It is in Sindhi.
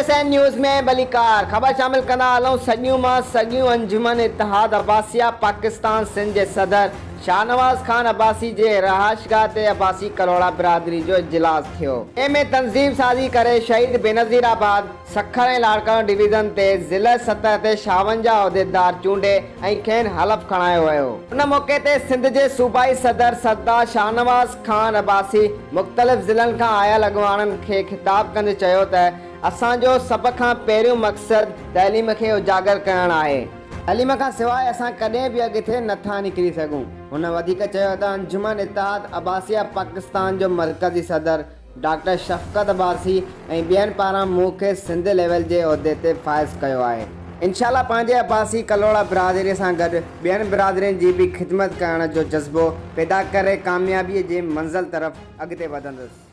ايس اين نيوز ۾ ڀليڪار خبر شامل ڪندا هلون سڳيون مان سڳيون انجمن اتحاد عباسيه پاڪستان سنڌ جي صدر شاهنواز خان عباسي جي رهائشگاهه تي عباسي ڪلهوڙا برادري جو اجلاس ٿيو. جنهن ۾ تنظيم سازي ڪري شهيد بينظير آباد، سکر ۽ لاڙڪاڻو ڊويزن تي ضلع سطح تي 56 عهديدار چونڊي ۽ کين حلف کڻايو ويو. ان موقعي تي سنڌ جي صوبائي صدر سردار شاهنواز خان عباسي مختلف ضلعن کان آيل اڳواڻن کي خطاب ڪندي چيو ته اسان جو سڀ کان پهريون مقصد تعليم کي اجاگر ڪرڻ آهي. تعليم کان سواء اسان ڪڏهن به اڳتي نه ٿا نڪري سگهون. هن وڌيڪ چيو ته انجمن اتحاد عباسيه پاڪستان جو مرڪزي صدر ڊاڪٽر شفقت عباسي ۽ ٻين پاران مون کي سنڌ ليول جي عهدي تي فائز ڪيو آهي. انشاء الله پنهنجي عباسي ڪلهوڙا برادري سان گڏ ٻين برادرين جي به خدمت ڪرڻ جو جذبو پيدا ڪري ڪاميابي جي منزل طرف اڳتي وڌندس.